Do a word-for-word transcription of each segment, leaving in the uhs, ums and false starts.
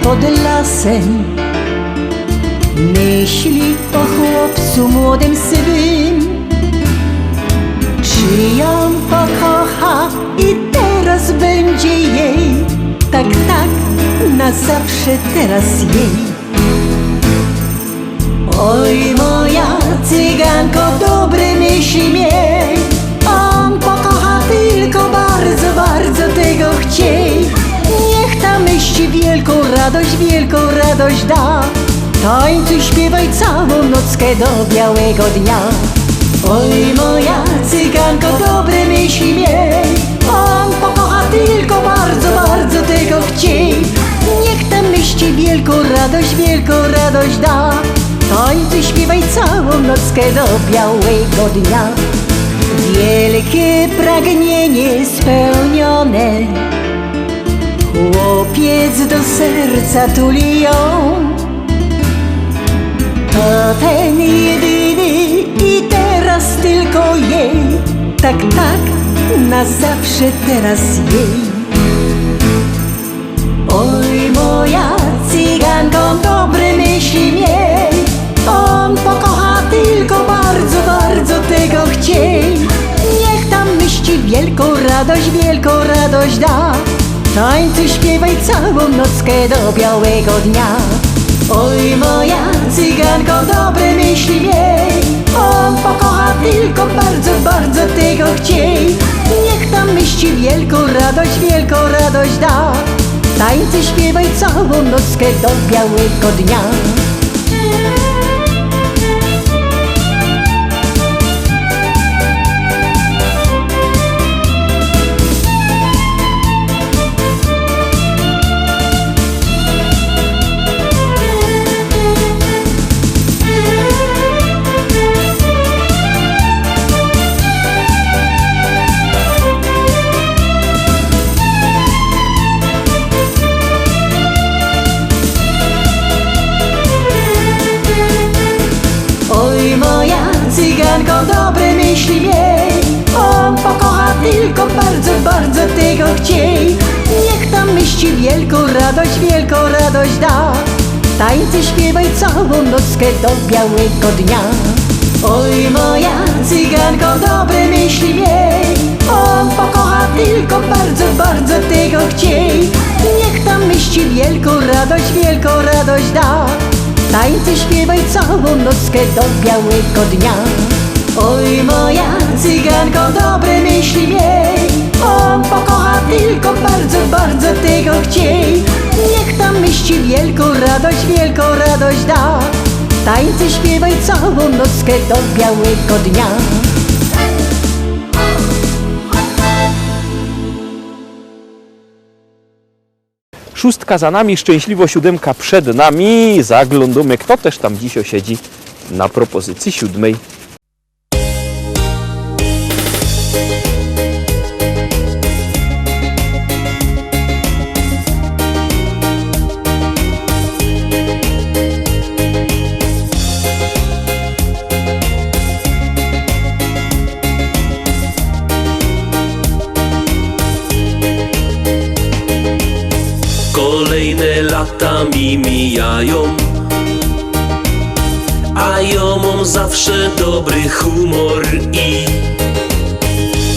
Pod lasym myśli ô chłopcu młodym sywym. Czy jã pokocha i teraz bydzie jej, tak, tak, na zawsze teraz jej. Oj, moja cyganko, dobre myśli miej. Ôn pokocha tylko bardzo, bardzo tego chciej. Niych ta myśl ci wielkõ radość, wielkõ radość da. Tańcuj, śpiywaj całą nockę do białego dnia. Oj, moja cyganko, dobre myśli miej. Ôn pokocha tylko bardzo, bardzo tego chciej. Niych ta myśl ci wielkõ radość, wielkõ radość da. Tańcuj, śpiywaj całą nockę do białego dnia. Wielkie pragnienie spełnione chłopiec do serca tuli jã. To ten jedyny i teraz tylko jej. Tak, tak, na zawsze teraz jej. Oj, moja cyganko, dobre myśli miej. Ôn pokocha tylko bardzo, bardzo tego chciej. Niych ta myśl ci wielkõ radość, wielkõ radość da. Tańcuj, śpiywaj całą nockę do białego dnia. Oj, moja cyganko, dobre myśli miej. Ôn pokocha tylko bardzo, bardzo tego chciej. Niych ta myśl ci wielkõ radość, wielkõ radość da. Tańcuj, śpiywaj całą nockę do białego dnia. Oj, moja cyganko, dobre myśli miej. Ôn pokocha tylko bardzo, bardzo tego chciej. Niych ta myśl ci wielkõ radość, wielkõ radość da. Tańcuj, śpiywaj całą nockę do białego dnia. Oj, moja cyganko, dobre myśli miej. Ôn pokocha tylko bardzo, bardzo tego chciej. Niych ta myśl ci wielkõ radość, wielkõ radość da. Tańcuj, śpiywaj całą nockę do białego dnia. Oj, moja cyganko, dobre myśli miej. Ôn pokocha tylko bardzo, bardzo tego chciej. Niych ta myśl ci wielkõ radość, wielkõ radość da. Tańcuj, śpiywaj całą nockę do białego dnia. Szōstka za nami, szczęśliwŏ siōdymka przed nami. Zaglōndōmy, fto tyż tam dzisiej siedzi na propozycji siōdmyj. Kolejne lata mi mijajōm, a jŏ mōm zawsze dobry humor i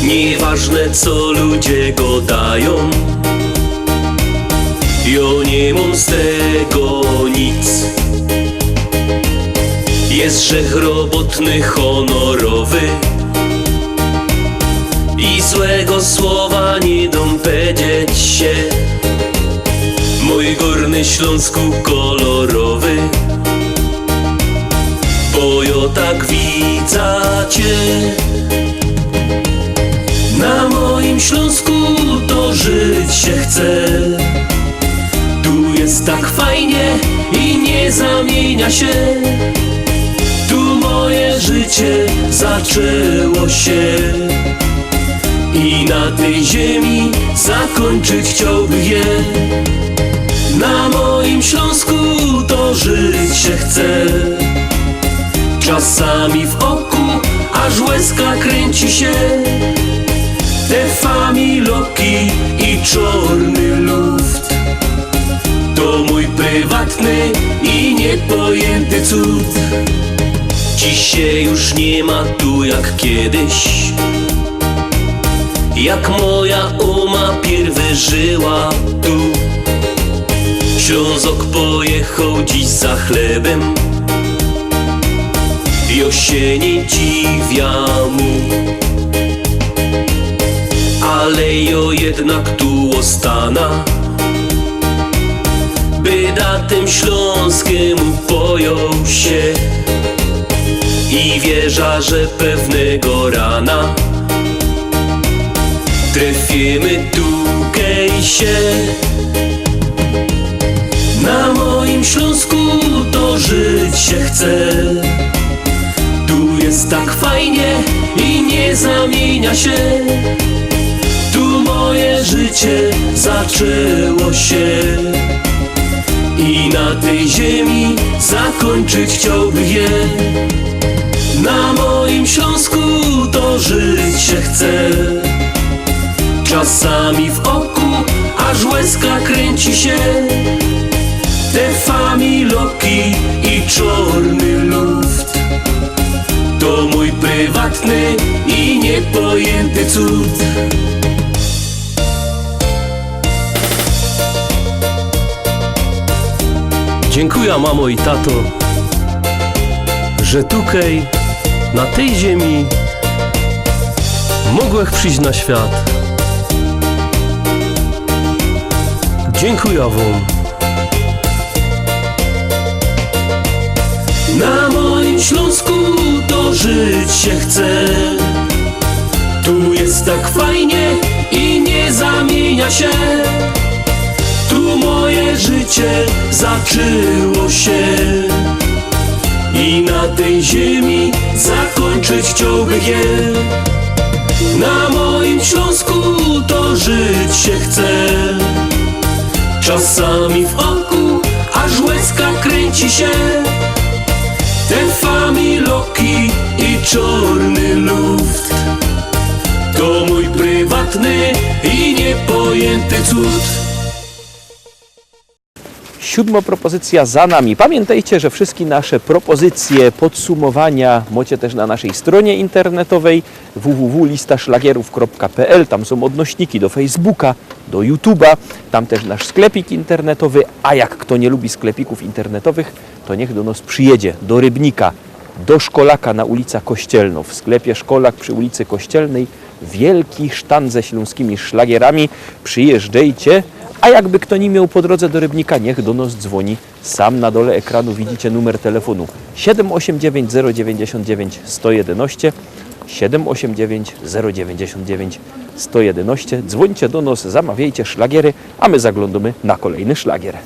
nieważne, co ludzie gŏdajōm, jŏ niy mōm z tego nic. Jest żech robotny, honorowy i złego słowa niy dōm powiedzieć sie. Mōj Gōrny Ślōnsku kolorowy, bo jŏ tak widza cie. Na mojim Ślōnsku to żyć sie chce. Tu jest tak fajnie i niy zamiynio sie. Tu moje życie zaczło sie i na tyj ziymie zakōńczyć chciołbych je. Na mojim Ślōnsku to żyć sie chce. Czasami w ôku aż łezka krynci sie. Te familoki i czŏrny luft. To mōj prywatny i niypojynty cud. Dzisiej już niy ma tu jak kejś. Jak moja ōma piyrwy żyła tu. Ślōnzok pojechoł dziś za chlebym. Jŏ sie niy dziwia mu. Ale jŏ jednak tu ôstana. By da tym Ślōnskym ôpojoł sie. I wierza, że pewnego rana trefiymy tu kejś sie. Na mojim Ślōnsku to żyć sie chce. Tu je tak fajnie i niy zamiynia sie. Tu moje życie zaczło sie. I na tyj ziymi zakōńczyć chciołbych je. Na mojim Ślōnsku to żyć sie chce. Czasami w ôku aż łezka krynci sie. Te familoki i czŏrny luft. To mōj prywatny i niypojynty cud. Dziynkuja, mamo i tato, że tukej, na tyj ziymi, mōgłech prziś na świat. Dziynkuja wōm. Na mojim Ślōnsku to żyć sie chce. Tu je tak fajnie i niy zamiynia sie. Tu moje życie zaczło sie. I na tyj ziymi zakōńczyć chciołbych je. Na mojim Ślōnsku to żyć sie chce. Czasami w ôku aż łezka krynci sie. Te familoki i czŏrny luft. To mōj prywatny i niypojynty cud. Siōdmŏ propozycjŏ za nami. Pamiyntejcie, że wszyjske nasze propozycje, podsumowania mocie tyż na naszyj strōnie internetowyj w w w lista szlagierōw kropka p l. Tam sōm ôdnośniki do Facebooka, do YouTube'a, tam tyż nasz sklepik internetowy, a jak fto niy lubi sklepikōw internetowych, to niych do nos przijedzie, do Rybnika, do Szkolaka na ulica Kościelnŏ, w sklepie Szkolak przi ulicy Kościelnyj, wielki sztand ze ślōnskimi szlagierami, przijyżdżejcie, a jakby fto niy mioł po drōdze do Rybnika, niych do nos dzwōni. Sam na dole ekranu widzicie numer telefōnu: siedym ôsiym dziewięć zero dziewięćdziesiōnt dziewięć sto jedenaście, siedym ôsiym dziewięć zero dziewięćdziesiōnt dziewięć sto jedenaście. Dzwōńcie do nos, zamawiejcie szlagiery, a my zaglōndōmy na kolejny szlagier.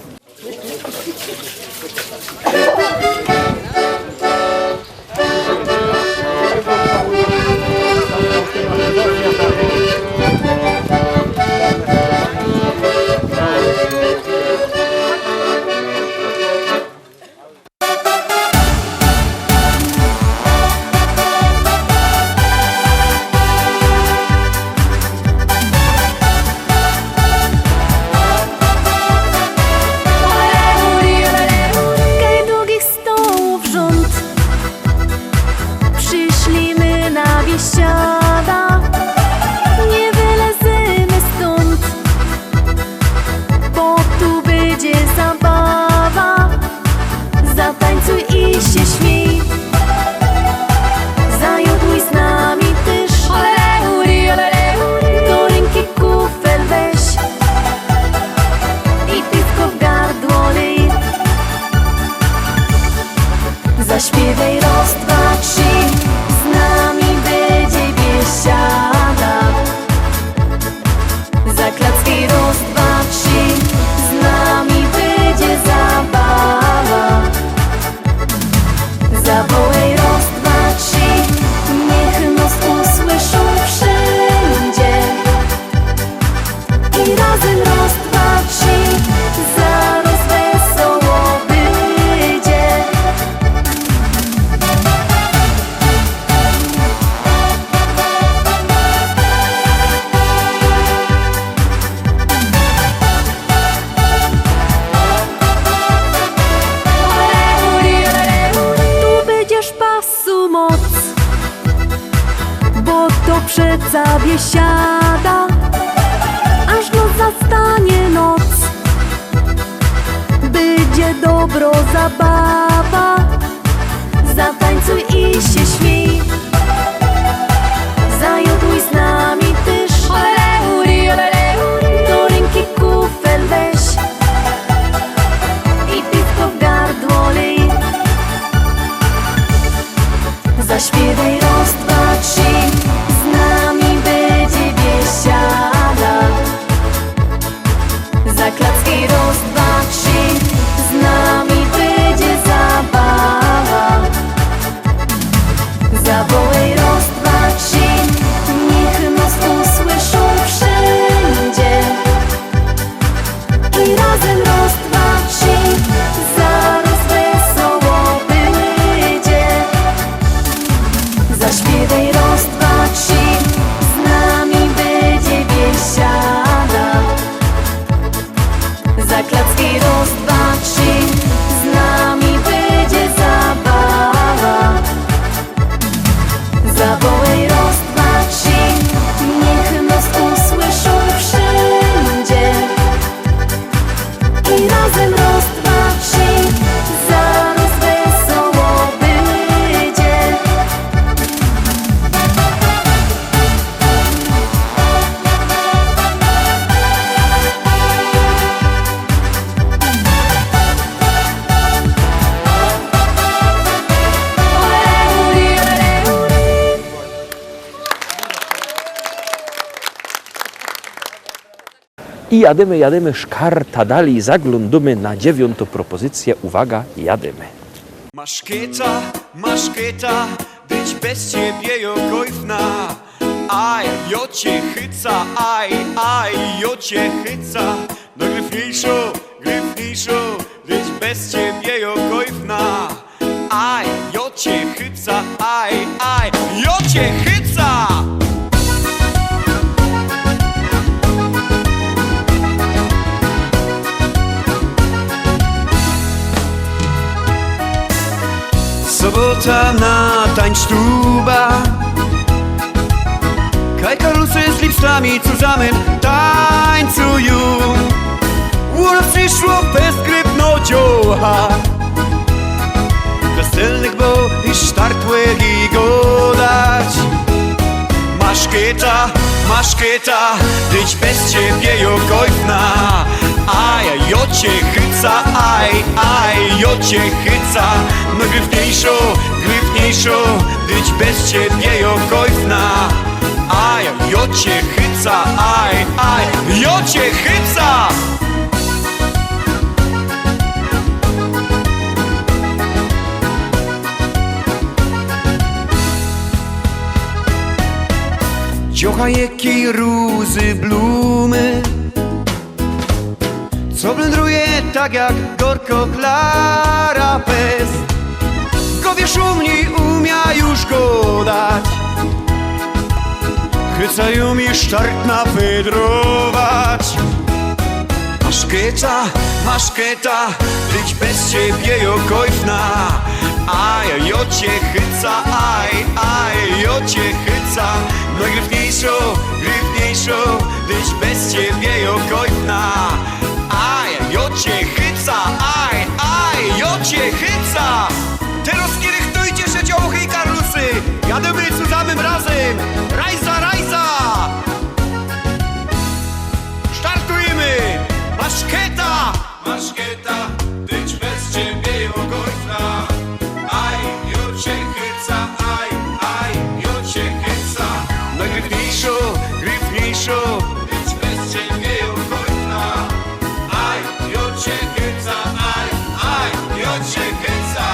I jadymy, jadymy, szkarta dalij, zaglōndōmy na dziewiōntŏ propozycjŏ. Uwaga, jadymy. Maszketa, Maszketa, dyć bez ciebie jo kojfna. Aj, jo cie chyca, aj, aj, jo cie chyca. No gryfniyjszo, gryfniyjszo, dyć bez ciebie jo kojfna. Aj, jo cie chyca, aj, aj, jo cie chyca! Sobota na tańctuba. Kaj karlusy z lipsami zusammen tańcujōm. Uro przyszło bez grypno dzioła. Westelnych bo i sztartłych i godać. Maszketa, Maszketa, dyć bez ciebie jo kojfna. Aj, jo cie chyca, aj, aj, jo cie chyca. No gryfniyjszo, gryfniyjszo, dyć bez ciebie jo kojfna. Aj, jo cie chyca, aj, aj, jo cie chyca! Dziołcha, jaki ruzy, blumy, co blōndruje tak jak gorko Klara Pest. Go wiysz, umiysz, umiysz już godać. Chyca, umiysz sztart nafedrować. Maszketa, Maszketa, dyć bez ciebie jo kojfna. Aj, jo cie chyca, aj, aj, jo cie chyca. No gryfniyjszo, gryfniyjszo, dyć bez ciebie jo kojfna. Aj, jo cie chyca, aj, aj, jo cie chyca. Terŏz rychtujcie sie, dziołchy i karlusy. Jadymy zusammen razym. Rajza, rajza! Sztartujymy! Maszketa! Maszketa, dyć bez ciebie jo kojfna. Aj, jo cie chyca, aj, aj, jo cie chyca. No gryfniyjszo, gryfniyjszo, dyć bez ciebie jo kojfna. Aj, jo cie chyca, aj, aj, jo cie chyca.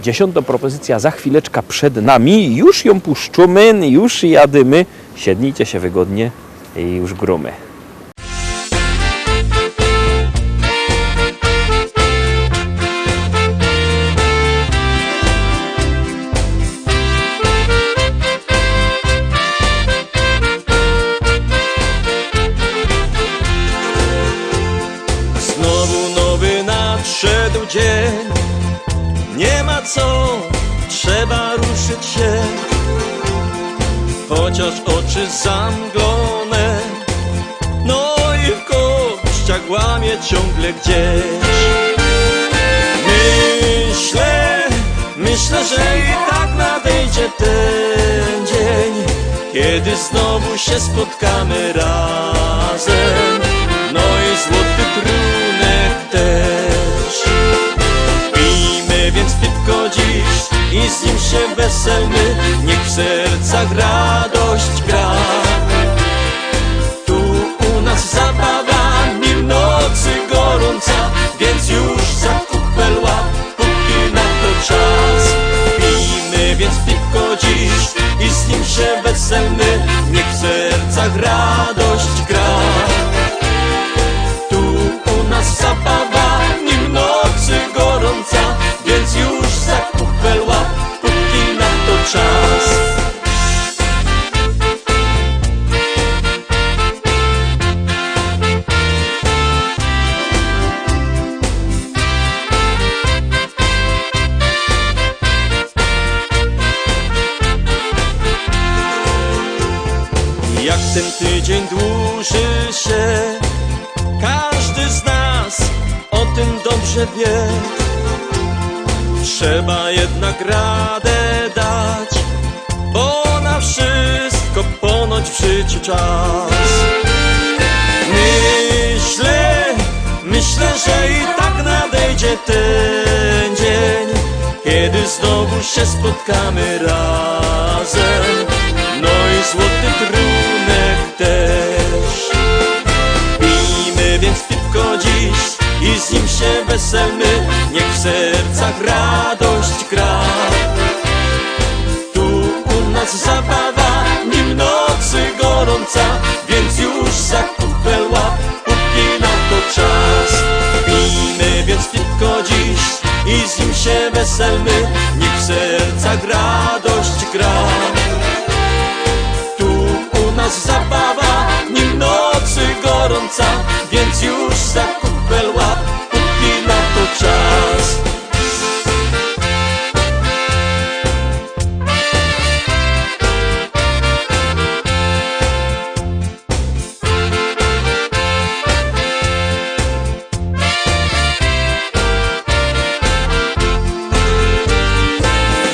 Dziesiōntŏ propozycjŏ za chwileczka przed nami. Już jã puszczōmy, już jadymy. Siednijcie się wygodnie i już grōmy. Znowu nowy nadszedł dzień. Nie ma co, trzeba ruszyć się. Chociaż oczy zamglone, no i w kościach łamie ciągle gdzieś. Myślę, myślę, że i tak nadejdzie ten dzień, kiedy znowu się spotkamy razem. No i złoty trunek też. Pijmy więc piwko dziś i z nim się weselmy, niech w sercach radość gra. Tu u nas zabawa, nim nocy gorąca, więc już za kupel łap, póki na to czas. Pijmy więc piwko dziś i z nim się weselmy, niech w sercach radość gra. Tu u nas zabawa, nim nocy gorąca, więc już za kupel łap, póki na to czas. Jak ten tydzień dłuży się, każdy z nas o tym dobrze wie. Trzeba jednak radę dać, bo na wszystko ponoć w życiu czas. Myślę, myślę, że i tak nadejdzie Znowu sie spotkamy razem, no i złoty trunek też. Pijmy więc piwko dziś i z nim się weselmy, niech w sercach radość gra. Tu u nas zabawa, nim nocy gorąca, więc już za kupel łap, póki na to czas. Pijmy więc piwko dziś i z nim się weselmy, niech w sercach radość gra. Tu u nas zabawa, nim nocy gorąca, więc już za kupel łap, póki na to czas.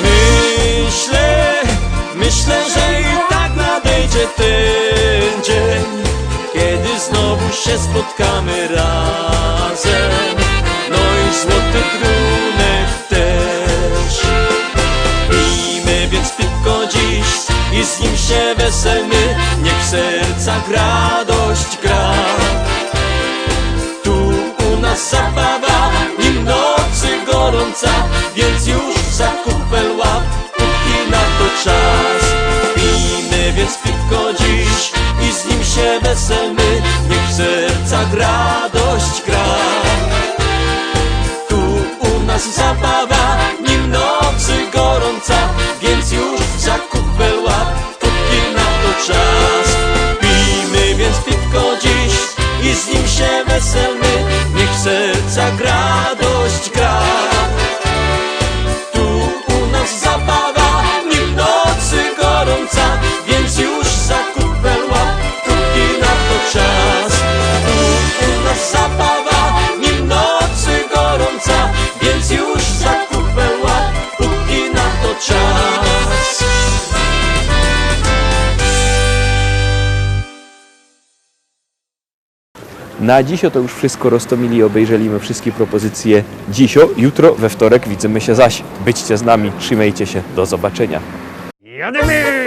Myślę, myślę, że i tak nadejdzie ten dzień, kiedy znowu się spotkamy razem. No i złoty trunek też. Pijmy więc piwko dziś i z nim się weselmy, niech w sercach radość gra. Tu u nas zabawa, nim nocy gorąca, więc już za kupel łap, póki na to czas. Pijmy więc piwko dziś i z nim się weselmy, niech w sercach radość gra. Tu u nas zabawa, nim nocy gorąca, więc już za kupel łap, póki na to czas. Pijmy więc piwko dziś i z nim się weselmy, niech w sercach radość gra. Tu u nas zabawa, nim nocy gorąca, więc już za kupel łap, póki na to czas. Tu u nas zabawa, nim nocy gorąca, więc już za kupel łap, póki na to czas. Na dzisiej to już wszystko. Roztomili obejrzeli my wszystkie propozycje dzisiej. Jutro, we wtorek, widzymy się zaś. Bądźcie z nami, trzymajcie się, do zobaczenia. Jadymy!